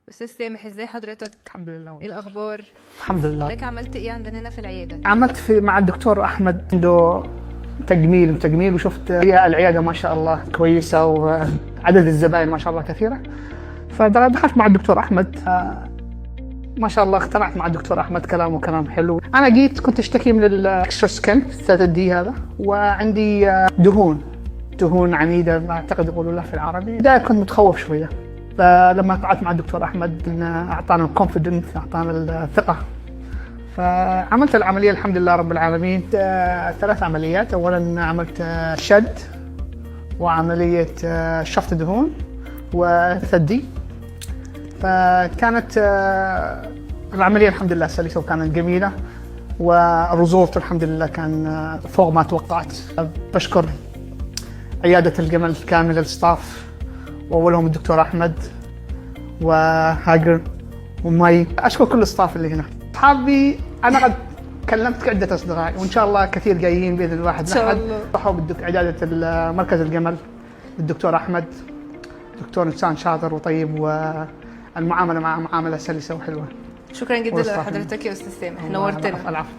استاذ سامح، ازاي حضرتك؟ الحمد لله. ايه الاخبار؟ الحمد لله. حضرتك عملت ايه عندنا هنا في العياده؟ عملت في مع الدكتور احمد، عنده تجميل وتجميل، وشفت العيادة ما شاء الله كويسه، وعدد الزبائن ما شاء الله كثيره. فدخلت مع الدكتور احمد، ما شاء الله اقتنعت مع الدكتور احمد، كلامه كلام حلو. انا جيت كنت اشتكي من ال extra skin 3D هذا، وعندي دهون عنيده، ما اعتقد يقولوا لها في العربي. ده كنت متخوف شويه، فلما قعدت مع الدكتور احمد اعطانا ال confidence، اعطانا الثقه، فعملت العمليه، الحمد لله رب العالمين. ثلاث عمليات: اولا عملت شد، وعملية شفط دهون، وثدي. فكانت العملية الحمد لله سلسه وكانت جميله، وال result الحمد لله كان فوق ما توقعت. بشكر عيادة الجمل كامل ال staff، واولهم الدكتور احمد وهاجر ومي. اشكر كل ال staff اللي هنا. اصحابي، انا قد كلمت عده اصدقائي، وان شاء الله كثير جايين باذن الواحد إن شاء الأحد. الله. راحوا عيادة مركز الجمل، الدكتور احمد، دكتور انسان شاطر وطيب، والمعاملة معه معاملة سلسه وحلوه. شكرا جدا وال staff. لحضرتك يا استاذ سامح، نورتنا. العفو.